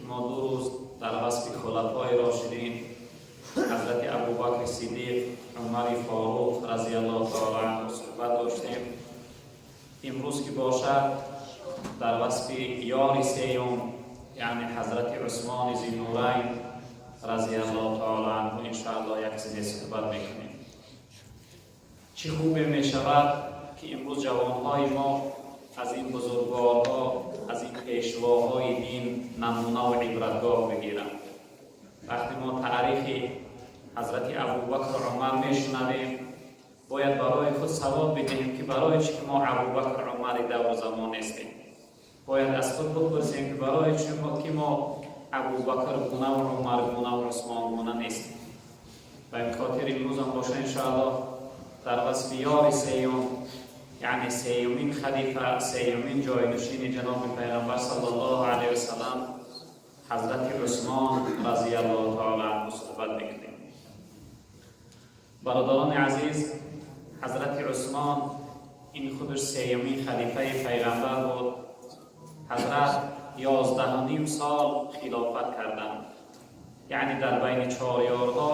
Мо 2 рӯз дар васфи хулафои рошидин, ҳазрати Абубакри Сиддиқ, Умари Форуқ разияллоҳу таала анҳу суҳбат доштем. Имрӯз ки бошад, дар васфи ёри сеюм, яъне ҳазрати Усмони Зиннурайн разияллоҳу таала анҳу, иншоаллоҳ, як чизе суҳбат мекунем. Чӣ хубе мешавад, ки имрӯз ҷавонҳои мо аз ин бузургворҳо, аз ин пешвоҳои дин намуна ва ибратгоҳ бигиранд. Вақте мо таърихи ҳазрати Абубакр, Умар мешунавем, бояд барои худ савол бидиҳем, ки барои чӣ ки мо Абубакр, Умари давру замон нестем. Бояд аз худ бипурсем, ки барои чӣ ки мо Абубакр гуна ва Умар гуна ва Усмон гуна нестем. Ба ин хотир имрӯзам боша, иншоаллоҳ, дар васфи ёри сеюм, яъне сеюмин халифа, сеюмин ҷойнишини ҷаноби Пайғамбар саллаллоҳу алайҳи васалам, ҳазрати Усмон разияллоҳу таала анҳу суҳбат мекунем. Бародарони азиз, ҳазрати Усмон ин худаш сеюмин халифаи Пайғамбар буд. Ҳазрат 11.5 сол хилофат карданд, яъне дар байни чор ёрҳо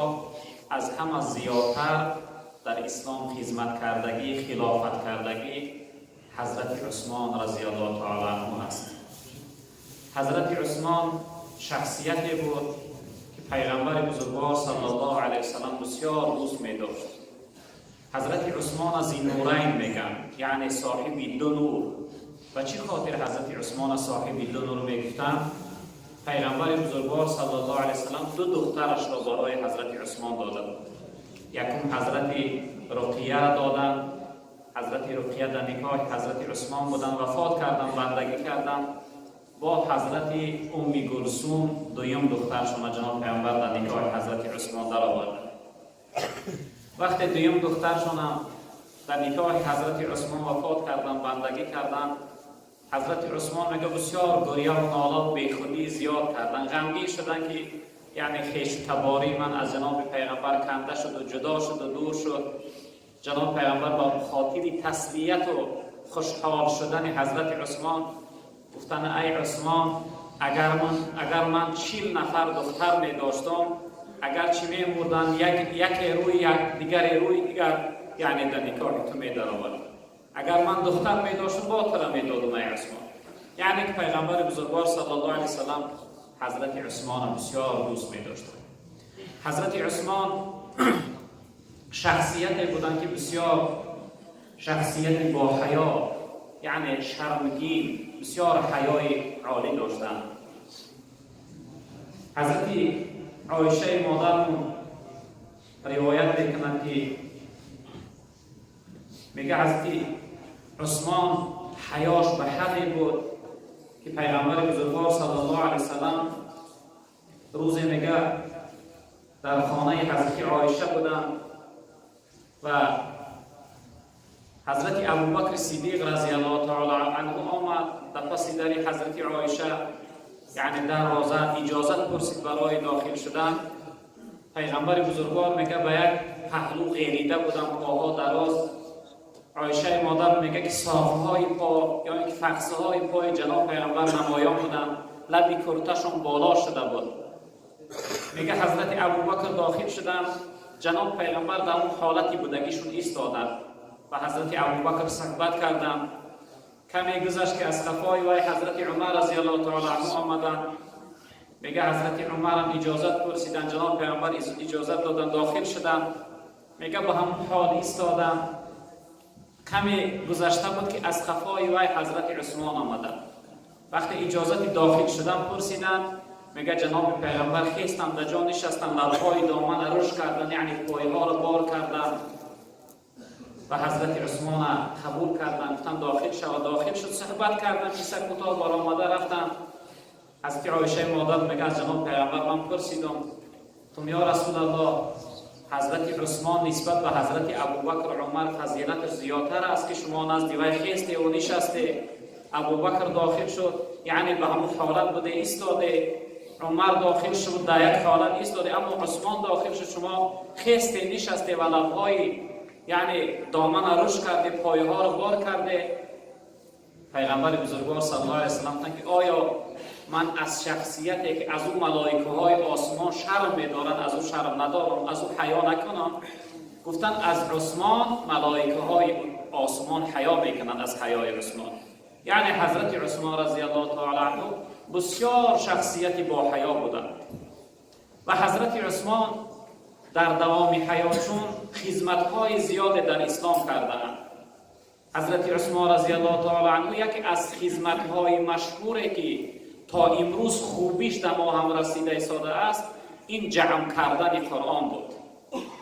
аз ҳама зиёдтар дар ислом хизмат кардагӣ, хилофат кардагӣ ҳазрати Усмон разияллоҳу таала анҳу аст. Ҳазрати Усмон шахсияте буд, ки Пайғамбари бузургвор саллаллоҳу алайҳи васалам бисёр дӯст медошт. Ҳазрати Усмон Зиннурайн мегӯянд, яъне соҳиби ду нур. Ба чӣ хотир ҳазрати Усмона соҳиби ду нур мегуфтанд? Пайғамбари бузургвор саллаллоҳу алайҳи васалам ду духтарашро барои ҳазрати Усмон дода буд. Якум ҳазрати Руқияро доданд. Ҳазрати Руқия дар никоҳи ҳазрати Усмон буданд, вафот карданд, бандагӣ карданд. Бо ҳазрати Умми Гулсум, дуюм духтаршона, ҷаноб Пайғамбар дар никоҳи ҳазрати Усмон дароварданд. Вақте дуюм духтаршонам дар никоҳи ҳазрати Усмон вафот карданд, бандагӣ карданд, ҳазрати Усмон, мега, бисёр гиряву нола, бехудӣ зиёд карданд, ғамгин шуданд, ки яъне хештабории ман аз ҷаноби Пайғамбар канда шуду ҷудо шуду дур шуд. Ҷаноби Пайғамбар ба хотири таслияту хушҳол шудани ҳазрати Усмон гуфтанд: «Ай Усмон, агар ман 40 нафар духтар медоштам, агарчи мемурданд, яке рӯи як, дигаре рӯи дигар, яъне дар никоҳи ту медаровардам. Агар ман духтар медоштам, бо тура медодам, ай Усмон». Яъне ки Пайғамбари бузургвор саллаллоҳу алайҳи васалам ҳазрати Усмона бисёр дӯст медоштанд. Ҳазрати Усмон шахсияте буданд, ки бисёр шахсияти боҳаё, яъне шармгин, бисёр ҳаёи олӣ доштанд. Ҳазрати Оишаи модармон ривоят мекунад, ки мега, ҳазрати Усмон ҳаёш ба ҳадде буд, ки Пайғамбари бузургвор саллаллоҳу алайҳи васалам рӯзе, мега, дар хонаи ҳазрати Оиша буданд ва ҳазрати Абубакри Сиддиқ разияллоҳу таала анҳу омад, дар паси дари ҳазрати Оиша, яъне дарро зад, иҷозат пурсид барои дохил шудан. Пайғамбари бузургвор, мега, ба як паҳлӯ ғелида будам, поҳо дароз. Оишаи модар мега, ки соқҳои по ё ин ки фахзҳои пои ҷаноб Пайғамбар намоён буданд, лаби курташон боло шуда буд. Мега, ҳазрати Абубакр дохил шуданд, ҷаноб Пайғамбар дар он ҳолати будагишон истоданд ва ҳазрати Абубакр суҳбат карданд. Каме гузашт, ки аз қафои вай ҳазрати Умар разияллоҳу таала анҳу омаданд. Мега, ҳазрати Умарам иҷозат пурсиданд, ҷаноб Пайғамбар иҷозат доданд, дохил шуданд. Мега, ба ҳамон ҳол истоданд. Каме гузашта буд, ки аз қафои вай ҳазрати Усмон омаданд. Вақте иҷозати дохил шудан пурсиданд, мега, ҷаноби Пайғамбар хестанд, дар ҷо нишастанд, лабҳои домана рушд карданд, яъне пойҳоро бор карданд ва ҳазрати Усмона қабул карданд, гуфтанд: «Дохил шава». Дохил шуд, суҳбат карданд, қисса кӯтоҳ, баромада рафтанд. Ҳазрати Оишаи модар мега, аз ҷаноб Пайғамбар ман пурсидам: «Тум ё Расулаллоҳ, ҳазрати Усмон нисбат ба ҳазрати Абубакр, Умар фазилаташ зиёдтар аст, ки шумо назди вай хестеву нишасте? Абубакр дохил шуд, яъне ба ҳамон ҳолат буде, истоде. Умар дохил шуд, дар як ҳолат истоде, аммо Усмон дохил шуд, шумо хесте, нишасте ва лабҳои, яъне домана рушд карде, пойҳоро бор карде». Пайғамбари бузургвор саллаллоҳу алайҳи васалам гуфтанд, ки оё Ман аз шахсияте ки аз ӯ малоикаҳои осмон шарм медоранд, аз ӯ шарм надорам, аз ӯ ҳаё накунам. Гуфтанд, аз Усмон малоикаҳои осмон ҳаё мекунанд, аз ҳаёи Усмон. Яъне ҳазрати Усмон разияллоҳу таъала анҳу бисёр шахсияти бо ҳаё буданд ва ҳазрати Усмон дар давоми ҳаётшон хизматҳои зиёде дар ислом кардаанд. Ҳазрати Усмон разияллоҳу таъала анҳу яке аз хизматҳои машҳуре, ки то имрӯз хубиш дар мо ҳам расида истодааст, ин ҷамъ кардани Қуръон буд.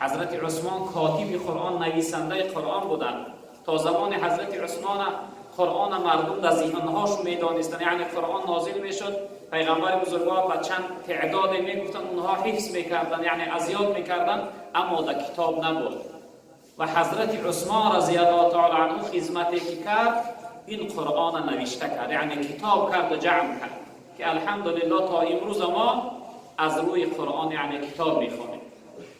Ҳазрати Усмон котиби Қуръон, нависандаи Қуръон буданд. То замони ҳазрати Усмона Қуръона мардум дар зиҳнҳош медонистанд, яъне Қуръон нозил мешуд, пайғамбари бузургвор ба чанд теъдоде мегуфтанд, онҳо ҳифз мекарданд, яъне аз ёд мекарданд, аммо дар китоб набуд. Ва ҳазрати Усмон разияллоҳу таъала анҳу хизмате ки кард, ин Қуръона навишта кард, яъне китоб карду ҷамъ кард, ки алҳамдулиллоҳ то имрӯза мо аз рӯи Қуръон, яъне китоб мехонем.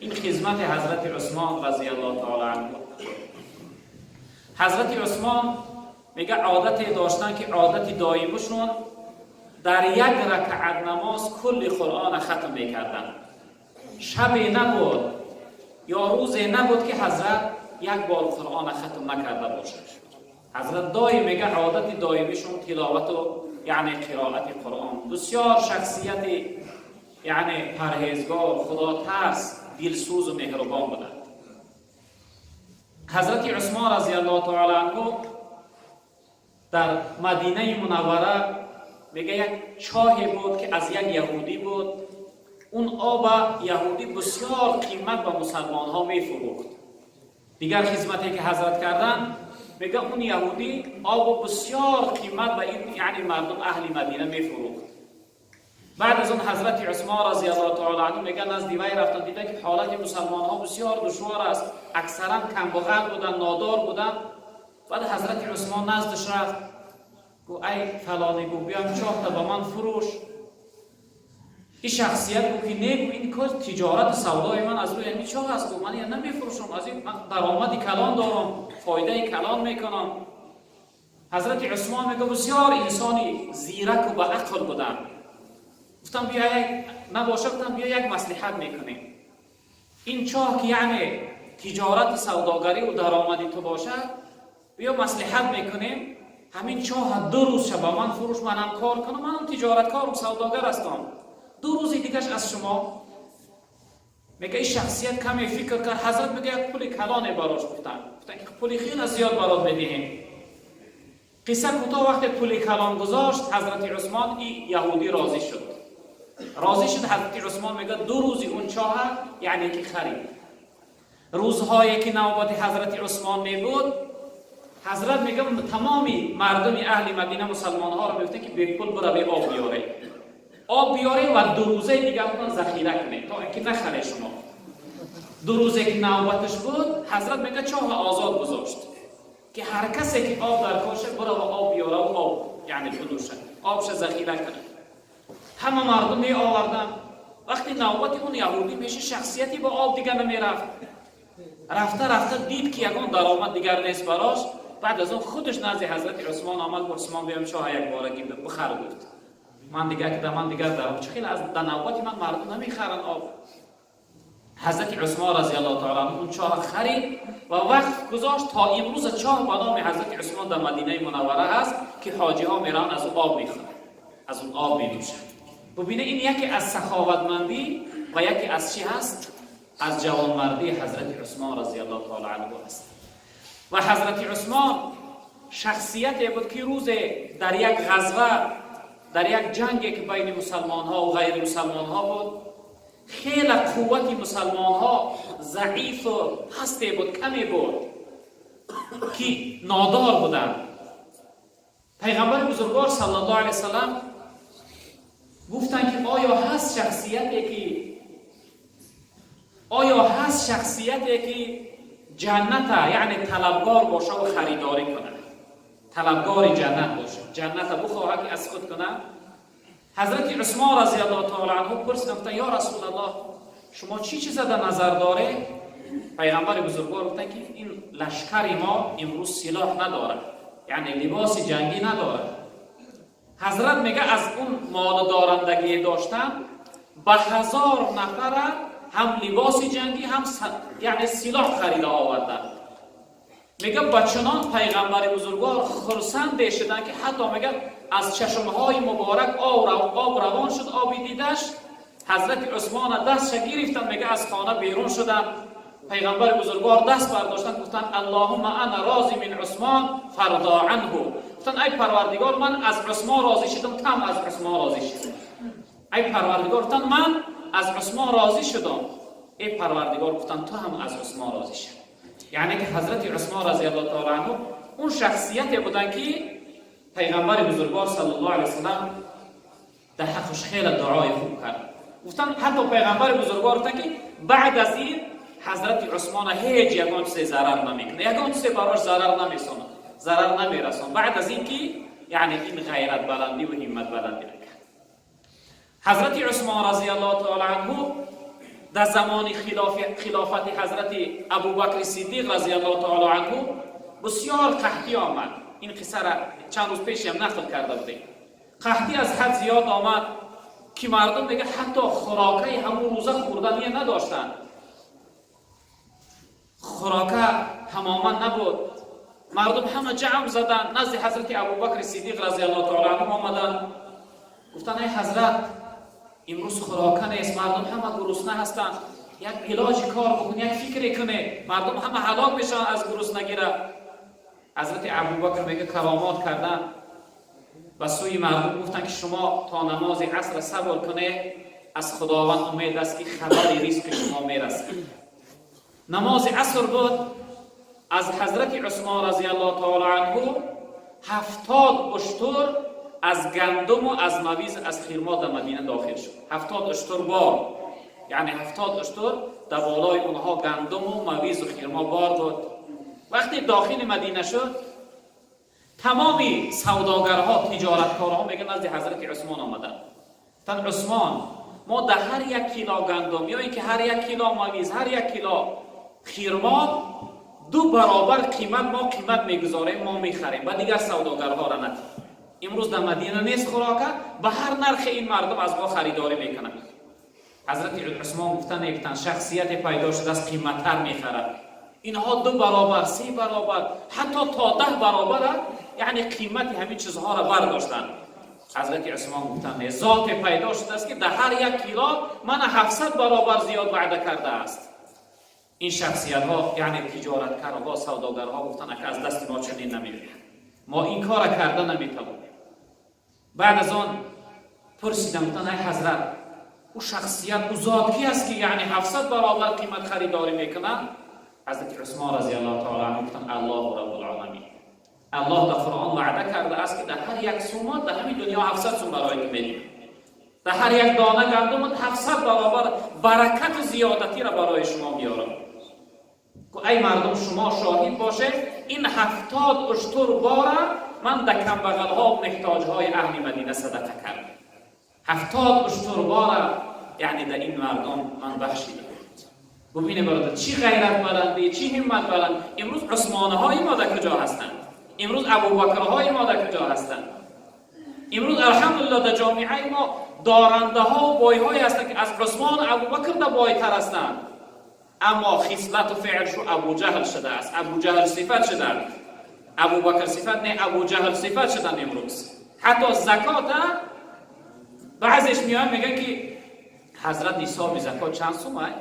Ин хизмати ҳазрати Усмон разияллоҳу таъала анҳу. Ҳазрати Усмон мега, одате доштанд, ки одати доимашон дар як ракаат намоз кулли Қуръона хатм мекарданд. Шабе набуд ё рӯзе набуд, ки ҳазрат як бор Қуръона хатм накарда бошад. Ҳазрат доим, мега, одати доимишон тиловату, яъне қироати Қуръон. Бисёр шахсияти, яъне парҳезгор, худотарс, дилсӯзу меҳрубон буданд. Ҳазрати Усмон разияллоҳу таъала анҳу дар Мадинаи Мунаввара, мега, як чоҳе буд, ки аз як яҳудӣ буд. Он оба яҳудӣ бисёр қимат ба мусалмонҳо мефурӯхт. Дигар хизмате ки ҳазрат карданд, мега, он яҳудӣ обу бисёр қимат ба ин, яъне мардум аҳли Мадина мефурӯхт. Баъд аз он ҳазрати Усмон разияллоҳу таъала анҳу, мега, назди вай рафтанд, диданд, ки ҳолати мусалмонҳо бисёр душвор аст, аксаран камбағал буданд, нодор буданд. Баъд ҳазрати Усмон наздаш рафт, гуфт: «Ай фалонӣ», гуфт, «биям чоҳта ба ман фурӯш». Ин шахсият гуфт, ки не, гуфт, ин кор тиҷорату савдои ман аз рӯи ҳамин чоҳ аст. Гуфт, ман я намефурӯшам, аз ин ман даромади калон дорам, фоидаи калон мекунам. Ҳазрати Усмон, мега, бисёр инсони зираку ба ақл буданд. Гуфтам, бия як набоша, гуфтам, бия як маслиҳат мекунем. Ин чоҳ, ки яъне тиҷорати савдогариву даромади ту бошад, биё маслиҳат мекунем, ҳамин чоҳа 2 рӯзша ба ман фурӯш, манам кор кунам, манам тиҷораткорам, савдогар ҳастам, 2 рӯзи дигаш аз шумо. Мега, ин шахсият каме фикр кард. Ҳазрат, мега, як пули калоне барош гуфтанд, гуфтанд, ки пули хеле зиёд барот медиҳем. Қисса кӯтоҳ, вақте пули калон гузошт ҳазрати Усмон, и яҳудӣ розӣ шуд, розӣ шуд. Ҳазрати Усмон, мега, 2 рӯзи он чоҳа, яъне ки харид. Рӯзҳое ки навбати ҳазрати Усмон мебуд, ҳазрат, мега, тамоми мардуми аҳли Мадина, мусалмонҳоро мегуфтанд, ки бепул бираве, об биёре, об биёре ва 2 рӯзаи дигаратон захира кунед, то ин ки нахаре шумо. 2 рӯзе ки навбаташ буд, ҳазрат, мега, чоҳа озод гузошт, ки ҳар касе ки об дар корша, бирава, об биёраву об, яъне бинӯшад, обша захира кунад. Ҳама мардум меоварданд. Вақти навбати он яҳудӣ меша, шахсияти ба об дига намерафт. Рафта рафта дид, ки ягон даромад дигар нест барош. Баъд аз он худаш назди ҳазрати Усмон омад, гуфт: «Усмон, биём, чоҳа якборагӣ бихар», гуфт. «Ман дигар ки ман дигар даром чӣ хел, аз дар навбати ман мардум намехаранд об». Ҳазрати Усмон разияллоҳу таъала анҳу он чоҳа харид ва вақф гузошт. То имрӯза чоҳ ба номи ҳазрати Усмон дар Мадинаи Мунаввара ҳаст, ки ҳоҷиҳо мераванд, аз ӯ об мехӯранд, аз он об менӯшанд. Бубине, ин яке аз саховатмандӣ ва яке аз чӣ ҳаст, аз ҷавонмардии ҳазрати Усмон разияллоҳу таъала анҳу аст. Ва ҳазрати Усмон шахсияте буд, ки рӯзе дар як ғазва, дар як ҷанге, ки байни мусалмонҳо ва ғайримусалмонҳо буд, хеле қуввати мусалмонҳо заифу пасте буд, каме буд, ки нодор буданд. Пайғамбари бузургвор саллаллоҳу алайҳи васалам гуфтанд, ки оё ҳаст шахсияте ки ҷанната, яъне талабгор боша ва харидорӣ кунад, талабгори ҷаннат бошад, ҷанната бихоҳад, ки аз худ кунад? Ҳазрати Усмон разияллоҳу таъала анҳу пурсиданд, гуфтанд: «Ё Расулаллоҳ, шумо чӣ чиза дар назар доред?» Пайғамбари бузургвор гуфтанд, ки ин лашкари мо имрӯз силоҳ надорад, яъне либоси ҷангӣ надорад. Ҳазрат мега, аз он мол дорандагӣ доштан ба 1000 нафара ҳам либоси ҷангӣ, ҳам яъне силоҳ харида овардан. Мега, ба чунон пайғамбари бузургвор хурсанде шуданд, ки ҳатто, мега, аз чашмҳои муборак об равон шуд, оби дидаш. Ҳазрати Усмона дастша гирифтанд, мега, аз хона берун шуданд. Пайғамбари бузургвор даст бардоштанд, гуфтанд: «Аллоҳумма ана рози мин Усмон фарзо анҳу». Гуфтанд: «Ай Парвардигор, ман аз Усмон розӣ шудам, там аз Усмон розӣ шудам. Ай Парвардигор, гуфтанд, ман аз Усмон розӣ шудам, эй Парвардигор, гуфтанд, ту ҳам аз Усмон розӣ шав». Яъне ки ҳазрати Усмон разиаллоҳу таала анҳу он шахсияте буданд, ки пайғамбари бузургвор саллаллоҳу алайҳи васаллам дар ҳаққаш хеле дуои хуб кард. Гуфтанд, ҳатто пайғамбари бузургвор гуфтанд, ки баъд аз ин ҳазрати Усмона ҳеҷ ягон чизе зарар намекунад, ягон чизе барош зарар намесонад, зарар намерасон, баъд аз ин ки яъне ин ғайратбаландӣ ва ҳимматбаландӣ кард. Ҳазрати Усмон разиаллоҳу таала анҳу дар замони хилофати ҳазрати Абубакри Сиддиқ разиаллоҳу таала анҳу бисёр қаҳтӣ омад. Ин қиссара чанд рӯз пешиам нақл карда будем. Қаҳтӣ аз ҳад зиёд омад, ки мардум, мега, ҳатто хӯрокаи ҳамун рӯза хӯрдание надоштанд. Хӯрока тамоман набуд. Мардум ҳама ҷамъ заданд, назди ҳазрати Абубакри Сиддиқ разиаллоҳу таала анҳу омаданд. Гуфтанд: «Ай ҳазрат, имрӯз хӯрока нест, мардум ҳама гурусна ҳастанд, як илоҷи кор бикун, як фикре куне, мардум ҳама ҳалок мешаванд аз гуруснагира». Ҳазрати Абубакр, мега, каромот карданд, ба сӯи мардум гуфтанд, ки шумо то намози аср сабр кунед, аз Худованд умед аст, ки хабари ризқи шумо мерасад. Намози аср буд. Аз ҳазрати Усмон разиаллоҳу таала анҳу 70 уштур аз гандуму аз мавиз, аз хирмо дар Мадина дохил шуд. 70 уштур бор, яъне 70 уштур дар болои онҳо гандуму мавизу хирмо бор буд. Вақте дохили Мадина шуд, тамоми савдогарҳо, тиҷораткорҳо, мега, назди ҳазрати Усмон омаданд. Гуфтанд: «Усмон, мо дар ҳар як кило гандум ё ин ки ҳар як кило мавиз, ҳар як кило хирмо ду баробар қимат мо қимат мегузорем, мо мехарем, ба дигар савдогарҳоро надиҳем. Имрӯз дар Мадина нест хӯрока, ба ҳар нархе ин мардум аз мо харидорӣ мекунанд». Ҳазрати Усмон гуфта мегуфтанд: «Шахсияте пайдо шудааст, қиматтар мехарад». Инҳо ду баробар, се баробар, ҳатто то 10 баробара, яъне қимати ҳамин чизҳоро бардоштанд. Ҳазрати Усмон гуфтанд: «Не, зоте пайдо шудааст, ки дар ҳар як кило мана 700 баробар зиёд ваъда кардааст». Ин шахсиятҳо, яъне тиҷораткарҳо, савдогарҳо гуфтанд: «Ака, аз дасти мо чунин намеояд, мо ин кора карда наметавонем». Баъд аз он пурсидам, гуфтанд: «Ай ҳазрат, ӯ шахсият, ӯ зот ки аст, ки яъне 700 баробар қимат харидорӣ мекунад?» Ҳазрати Усмон разиаллоҳу таала анҳу гуфтанд: «Аллоҳу раббулоламин. Аллоҳ дар Қуръон ваъда кардааст, ки дар ҳар як сума дар ҳамин дунё 700 сум барои ту медиҳам, дар ҳар як дона гандумат 700 баробар баракату зиёдатиро барои шумо меорам». Ай мардум, шумо шоҳид бошед, ин 70 уштур бора ман дар камбағалҳо, муҳтоҷҳои аҳли Мадина садақа кардам. 70 уштур бора, яъне дар ин мардум ман бахшидам. Бубине, бародар, чӣ ғайратбаландӣ, чӣ ҳимматбаланд! Имрӯз усмонаҳои мо дар куҷо ҳастанд? Имрӯз Абубакрҳои мо дар куҷо ҳастанд? Имрӯз, алҳамдулилло, дар ҷомеаи мо дорандаҳо бойҳое ҳастанд, ки аз Усмону Абубакр да бойтар ҳастанд, аммо хислату феълшу Абуҷаҳл шудааст, Абуҷаҳл сифат шуданд. Абубакр сифат не, Абуҷаҳл сифат шуданд. Имрӯз ҳатто закота баъзеш меоянд, мегӯянд, ки ҳазрат, нисоби закот чанд сумай?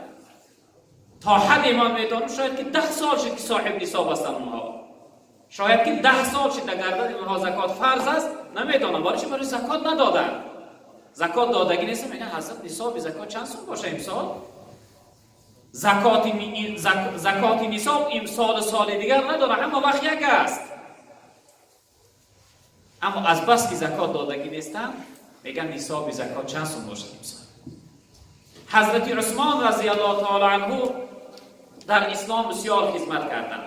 То ҳадде ман медонам, шояд ки 10 сол шуд, ки соҳиб нисоб ҳастанд онҳо, шояд ки 10 сол шуд, дар гардани онҳо закот фарз аст. Намедонам барои чи барои закот надоданд, закот додагӣ нест. Мегӯянд: «Ҳазрат, нисоби закот чанд сум боша имсол?» Закоти нисоб имсолу соли дигар надорад, ҳама вақт як аст. Аммо аз бас ки закот додагӣ нестанд, мегӯянд: «Нисоби закот чанд сум бошад имсол?» Ҳазрати Усмон разиаллоҳу таала анҳу дар ислом бисёр хизмат карданд.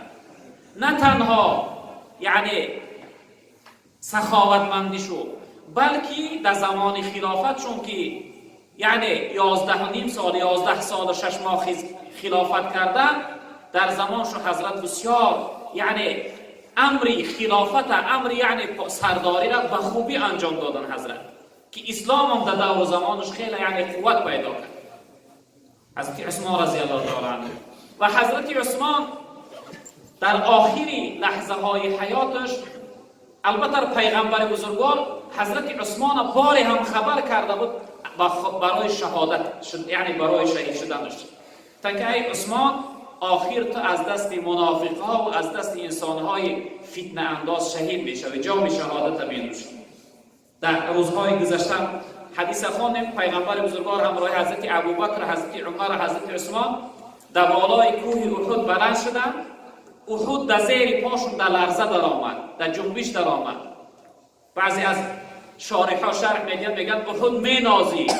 На танҳо, яъне, саховатмандишу, балки дар замони хилофат, чунки, яъне, 11.5 сол, 11 солу 6 моҳ хилофат кардан, дар замоншу ҳазрат бисёр, яъне, Амри хилофата, амри яъне сардориро ба хубӣ анҷом додан ҳазрат, ки исломам дар давру замонаш хеле яъне қувват пайдо кард. Ҳазрати Усмон разиаллоҳу таала анҳу ва ҳазрати Усмон дар охири лаҳзаҳои ҳаёташ, албатта, пайғамбари бузургвор ҳазрати Усмона боре ҳам хабар карда буд барои шаҳодат, яъне барои шаҳид шуданаш, гуфтанд ки ай Усмон, охир ту аз дасти мунофиқҳо ва аз дасти инсонҳои фитнаандоз шаҳид мешавӣ, ҷоми шаҳодата менӯшӣ. Дар рӯзҳои гузашта ҳадиса хондем, пайғамбари бузургвор ҳамроҳи ҳазрати Абубакр, ҳазрати Умар, ҳазрати Усмон дар болои кӯҳи Уҳуд баланд шуданд. Уҳуд дар зери пошон дар ларза даромад, дар ҷунбиш даромад. Баъзе аз шориҳҳо шарҳ медиҳанд, мегӯянд, Уҳуд менозид,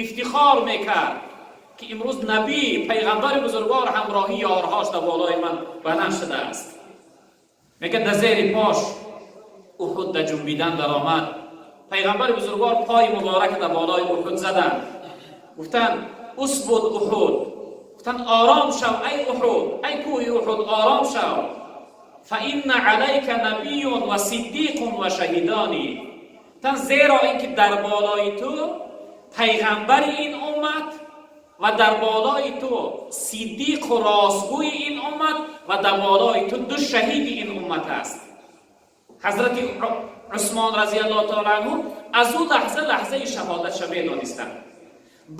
ифтихор мекард, ки имрӯз набӣ, пайғамбари бузургвор ҳамроҳи ёрҳош дар болои ман баланд шудааст. Мегӯяд, дар зери пош Уҳуд дар ҷунбидан даромад. Пайғамбари бузургвор пои муборак дар болои Уҳуд заданд, гуфтанд: اثبت أحد. Гуфтанд: ором шав, ай Уҳуд, ай кӯҳи Уҳуд, ором шав. فإن عليك نبي وصديق وشهيدان. Гуфтанд, зеро ин ки дар болои ту пайғамбари ин уммат ва дар болои ту сиддиқу ростгӯи ин уммат ва дар болои ту ду шаҳиди ин уммат аст. Ҳазрати Усмон разиаллоҳу таала анҳу аз ӯ лаҳза лаҳзаи шаҳодатша медонистанд.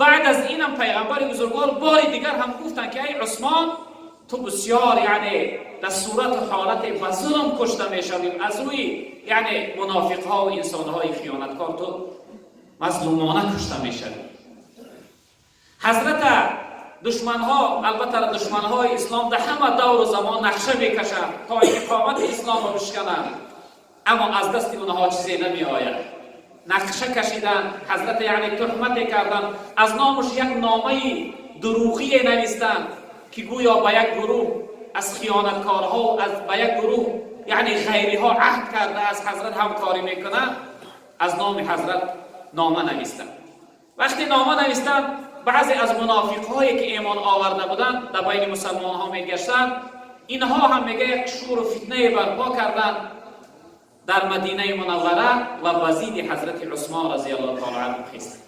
Баъд аз инам пайғамбари бузургвор бори дигар ҳам гуфтанд, ки ай Усмон, ту бисёр яъне дар сурату ҳолате ба зулм кушта мешавӣ, аз рӯи яъне мунофиқҳо ва инсонҳои хиёнаткор ту мазлумона кушта мешавӣ. Ҳазрата душманҳо, албатта, душманҳои ислом дар ҳама давру замон нақша мекашанд, то иқомати исломро бишкананд, аммо аз дасти онҳо чизе намеояд. Нақша кашидан, ҳазрата яъне туҳмате карданд, аз номаш як номаи дурӯғие навистанд, ки гӯё ба як гурӯҳ аз хиёнаткорҳо, ба як гурӯҳ яъне ғайриҳо аҳд карда, аз ҳазрат ҳамкорӣ мекунад. Аз номи ҳазрат нома навистанд. Вақте нома навистанд, баъзе аз мунофиқҳое, ки имон оварда буданд, дар байни мусалмонҳо мегаштанд, инҳо ҳам, мега, як шӯру фитнае барпо карданд дар Мадинаи Мунаввара ва ба зидди ҳазрати Усмон разиаллоҳу таала анҳу хестанд,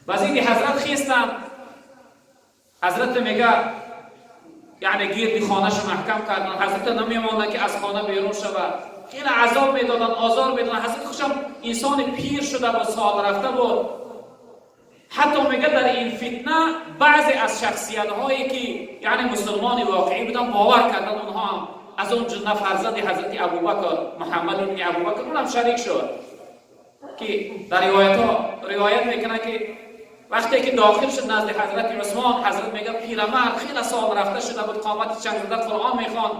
ба зидди ҳазрат хестанд. Ҳазрата, мега, яъне гирди хонаша маҳкам карданд, ҳазрата намемонданд, ки аз хона берун шавад. Хеле азоб медоданд, озор медоданд. Ҳазрати хушам инсони пир шуда буд, сол рафта буд. Ҳатто, мега, дар ин фитна баъзе аз шахсиятҳое, ки яъне мусулмони воқеӣ буданд, бовар карданд, онҳо ҳам, аз он ҷумла фарзанди ҳазрати Абубакр, Муҳаммад ибни Абубакр, онам шарик шуд, ки дар ривоятҳо ривоят мекунанд, ки вақте ки дохил шуд назди ҳазрати Усмон, ҳазрат, мега, пирамард хеле сол рафта шуда буд, қомати чанг зада Қуръон мехонд.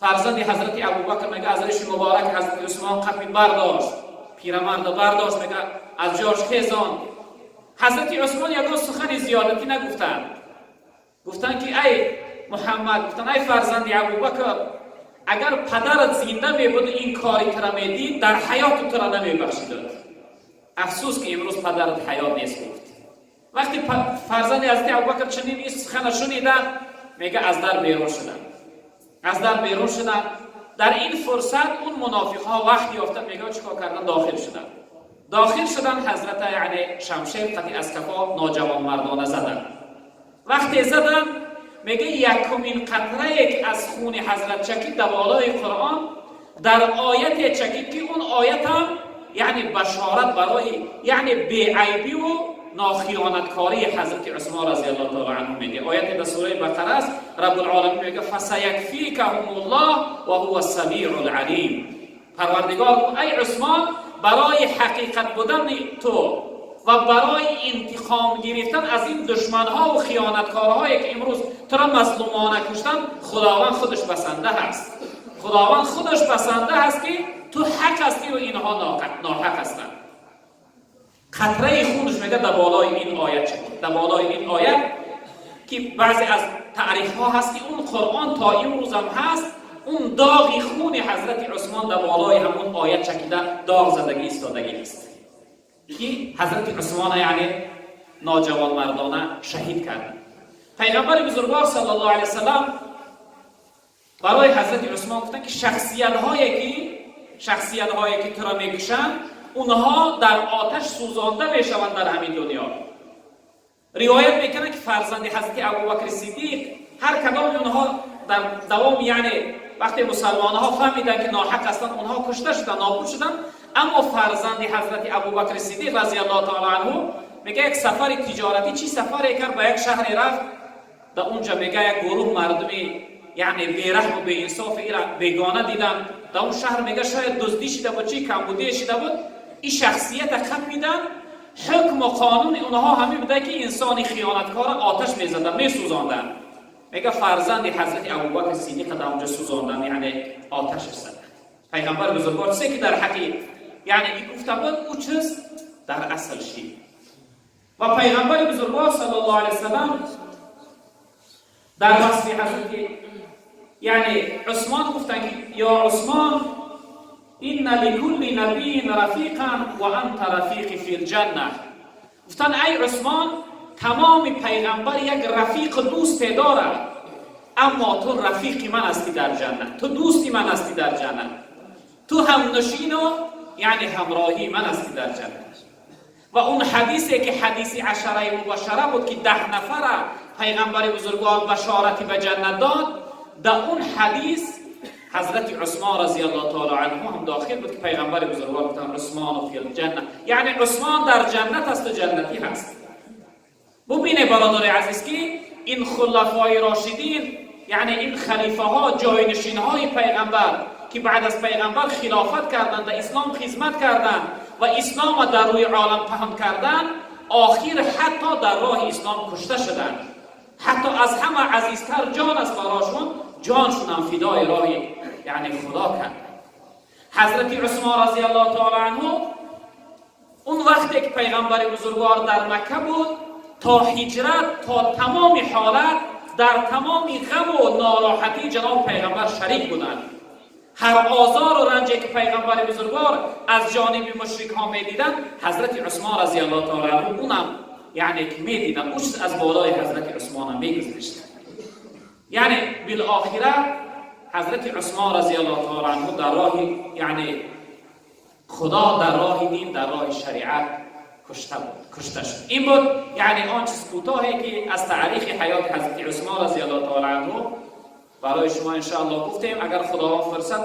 Фарзанди ҳазрати Абубакр, мега, аз риши муборак ҳазрати Усмон қапи бардошт, пирамарда бардошт, мега, аз ҷош хезонд. Ҳазрати Усмон ягон сухани зиёдатӣ нагуфтанд. Гуфтанд, ки ай Муҳаммад, гуфтанд, ай фарзанди Абубакр, агар падарат зинда мебуд, ин кори тура медид, дар ҳаёту тура намебахшид. Афсӯс, ки имрӯз падарат ҳаёт нест, гуфт. Вақте фарзанди ҳазрати Абубакр чунин ин сухана шуниданд, мега, аз дар берун шуданд, аз дар берун шуданд. Дар ин фурсат он мунофиқҳо вақт ёфта, мега, чӣ кор кардан? Дохил шуданд, дохил шуданд. Ҳазрата яъне шамшер қати аз кафо ноҷавонмардона заданд. Вақте заданд, мега, якумин қатрае, ки аз хуни ҳазрат чакид, дар болои Қуръон дар ояте чакид, ки он оятам яъне башорат барои яъне беайбиву нохиёнаткории ҳазрати Усмон разиаллоҳу таала анҳу мегӯяд. Ояте дар сураи Бақара аст. Раббулоламин мегӯяд: فسيكفيكهم الله وهو السميع العليم. Парвардигор, ай Усмон, барои ҳақиқат будани ту ва барои интиқом гирифтан аз ин душманҳову хиёнаткорҳое, ки имрӯз туро мазлумона куштанд, Худованд худаш басанда ҳаст. Худованд худаш басанда ҳаст, ки ту ҳақ ҳастӣ ва инҳо ноҳақ ҳастанд. Қатраи хунаш, мега, дар болои ин оят чакид, дар болои ин оят, ки баъзе аз таърихҳо ҳаст, ки он Қуръон то имрӯзам ҳаст. Он доғи хуни ҳазрати Усмон дар болои ҳамон оят чакида, доғ задагӣ истодагӣ аст, ки ҳазрати Усмона яъне ноҷавонмардона шаҳид кард. Пайғамбари бузургвор саллаллоҳу алайҳи васаллам. Барои ҳазрати Усмон гуфтанд, ки шахсиятҳое ки туро мекушанд, онҳо дар оташ сӯзонда мешаванд дар ҳамин дунё. Ривоят мекунанд, ки фарзанди ҳазрати Абубакри Сиддиқ ҳар кадоми онҳо дар давом, яъне вақте мусалмонҳо фаҳмиданд, ки ноҳақ ҳастанд, онҳо кушта шуданд, нобуд шуданд. Аммо фарзанди ҳазрати Абубакри Сиддиқ разияллоҳу таала анҳу мега, як сафари тиҷоратӣ, чӣ сафаре кард, ба як шаҳре рафт. Дар унҷа, мега, як гурӯҳ мардуми, яъне, бераҳму беинсоф ира бегона диданд дар он шаҳр. Мега, шояд дуздӣ шида буд, чӣ камбудие шида буд, ин шахсията қапиданд. Ҳукму қонуни онҳо ҳамин буда, ки инсони хиёнаткора оташ мезаданд, месӯзонданд. Мега, фарзанди ҳазрати Абубакр Сиддиқа дар онҷо сӯзонданд, яъне оташаш заданд. Пайғамбари бузургвор чизе ки дар ҳаққи, яъне, ин гуфта буд, ӯ чиз дар асл шид. Ва пайғамбари бузургвор саллаллоҳу алайҳи васаллам дар васфи ҳазрати, яъне, Усмон гуфтанд, ки: «Ё Усмон, инна ликулли набийин рафиқан ва анта рафиқи фил ҷанна». Гуфтанд: «Ай Усмон, тамоми пайғамбар як рафиқу дӯсте дорад, аммо ту рафиқи ман ҳастӣ дар ҷаннат, ту дӯсти ман ҳастӣ дар ҷаннат, ту ҳамнушину, яъне, ҳамроҳии ман ҳастӣ дар ҷаннат». Ва он ҳадисе ки ҳадиси ашараи мубашшара буд, ки 10 нафара пайғамбари бузургвор башорати ба ҷаннат дод, дар он ҳадис ҳазрати Усмон разияллоҳу таала анҳу ҳам дохил буд, ки пайғамбари бузургвор гуфтанд: «Усмону фил ҷанна», яъне Усмон дар ҷаннат асту ҷаннатӣ ҳаст. Бубине, бародари азиз, ки ин хулафои рошидин, яъне ин халифаҳо, ҷойнишинҳои пайғамбар, ки баъд аз пайғамбар хилофат карданд, дар ислом хизмат карданд ва исломро дар рӯи олам паҳн карданд, охир ҳатто дар роҳи ислом кушта шуданд. Ҳатто аз ҳама азизтар ҷон аст барошон, ҷоншунам фидои роҳи, яъне, Худо кард. Ҳазрати Усмон разияллоҳу таала анҳу он вақте ки пайғамбари бузургвор дар Макка буд, то ҳиҷрат, то тамоми ҳолат, дар тамоми ғаму нороҳатии ҷаноби пайғамбар шарик буданд. Ҳар озору ранҷе ки пайғамбари бузургвор аз ҷониби мушрикҳо медиданд, ҳазрати Усмон разияллоҳу таала анҳу унам, яъне, ки медиданд, ӯ чиз аз болои ҳазрати Усмонам мегузашт. Яъне, билохира ҳазрати Усмон разияллоҳу таала анҳу дар роҳи, яъне, Худо, дар роҳи дин, дар роҳи шариат кушта буд, кушта шуд. Ин буд, яъне, он чиз кӯтоҳе ки аз таърихи ҳаёти ҳазрати Усмон разияллоҳу таала анҳу барои шумо, иншоаллоҳ, гуфтем. Агар Худованд фурсат